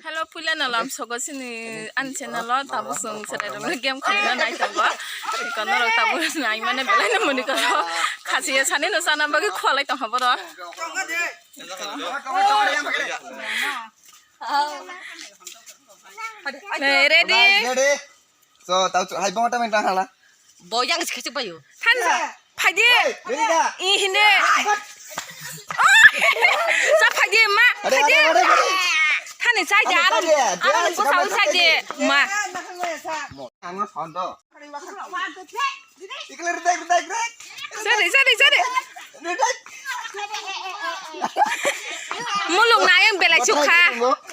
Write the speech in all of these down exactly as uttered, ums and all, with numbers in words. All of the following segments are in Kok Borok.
Hello, puila no lam sogo sini ani channel o tabuk chwng chwrai rok game khaina nai tongo. Iko norok tabuk nai mane belai no muni koro. Khasi ya sani no sana bagwi khwalai tong habo ro. Eh, ready? Ready? So, tau chu hai bongo tamin tang hala. Bo yang se khachi bayo. Than sa. Phaidi. Hey, ready da? I hinde. Oh! Sa phaidi ma. Are, phaidi. Are, are, are. Thani sai de, aro, aro ko sau sai de, ma. Ang no phone do. Ikle ready, ready, ready. Sorry, sorry, sorry. Mulung na yang belai chukha.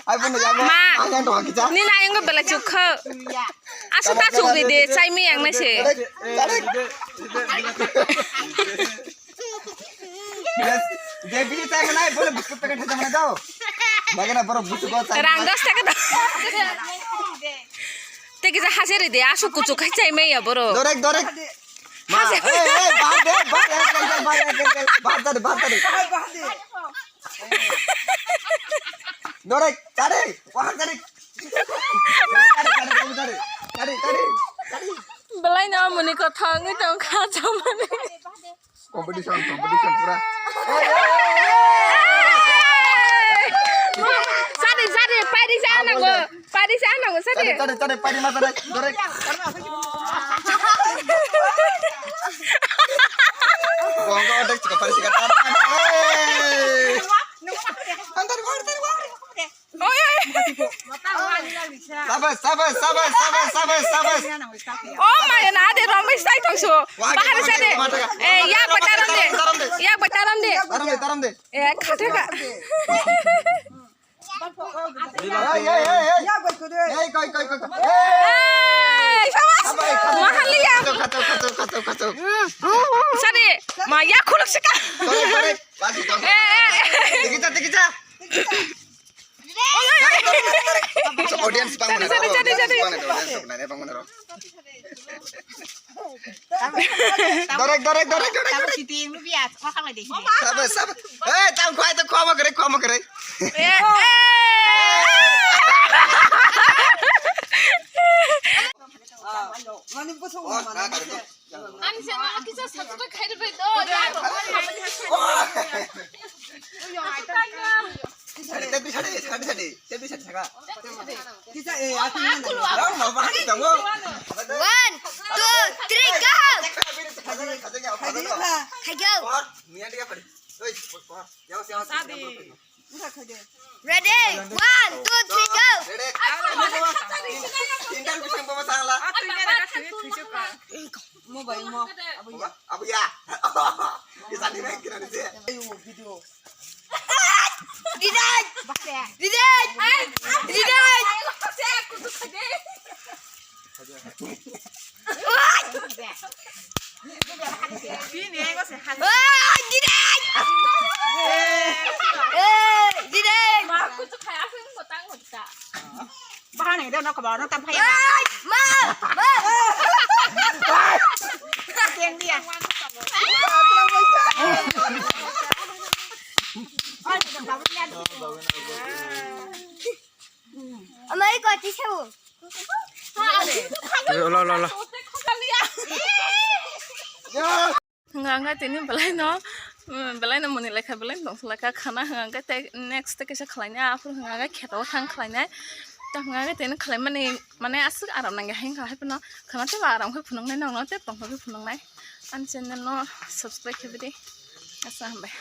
Ai, bono ya, ma. Ang yang doang kita. Ni na yang belai chukha. Asu ta chuk di de, chai mi yang na se. Yes. Je bini chai mana, bole biscuit packet hai mana dao. Bagana boro biscuit ko chai. Rang dos taka da. Te kisa hase re de, asu kuchuk hai chai mi ya boro. Dorek, dorek. Ma, hase. Hey, hey, bahar de, bahar, bahar, bahar, bahar, bahar, bahar, bahar, bahar. Norek, tari, wah, tari. Tari, tari, tari, tari, tari, tari. Belai no muni kothok wngwi tong kha chamani. Competition, competition pura. Sadi, sadi, paidi sa nango. Pari sa nang sa de. Tade, tade, tade, pari ma tade. Dorek. Bongo odek chika pari chika. Hey. Antar war, antar war. Oi, oi. Sabas, sabas, sabas, sabas, sabas, sabas. Oh my God, na de rombai sai tong so. Bahar sa de. Eh, ya bataram de. Ya bataram de. Taram de, taram de. Eh, khate ka. Hey, hey, hey, hey. Hey, koi, koi, koi, koi. Hey. Hey, sabas. Mahal liya. Khato, khato, khato, khato, khato. Sadi, ma ya khuluk sika. Kore, kore. Lagi, lagi. Eh, eh, eh. Tiki cha, tiki cha. Audience pang mana? Sadi, sadi, sadi. Pang mana? Audience pang mana? Pang mana? Dorek, dorek, dorek, dorek, dorek. Siti, lu biar, kau kau deh. Sabar, sabar. Eh, tang kuai tu kuama kere, kuama kere. Eh, eh. Mani busuk. Oh, mana? Ani channel kisa subscribe khai rwbai do. Sadi, sadi, sadi, sadi, sadi, sadi, sadi. Kisa, eh, aku ni. One, two, three, go! Khajo. Ready? One, two, three, go! Mobile mo. Abuya. Abuya. Kisa ni main kira ni se. Video. Didai! Didai! Didai! Didai! Didai! Bahana ida no kabaro tam phaya. Ma! Ma! Teng dia. Amai ko ti chau. Lo, lo, lo. Hwnga hwnga tini belai no, belai no muni lekha belai no tong lekha khana hwnga hwnga tei next tei kaisa khlai nai aphuru hwnga hwnga kheto thang khlai nai. Ta hwnga hwnga tini khlai mani mane aswk aram nang ya hwnga hai phano khana tei ba aram khe phunuk nai nang no tei tong khe phunuk nai. Ani channel no subscribe khe bidi. Asa hambai.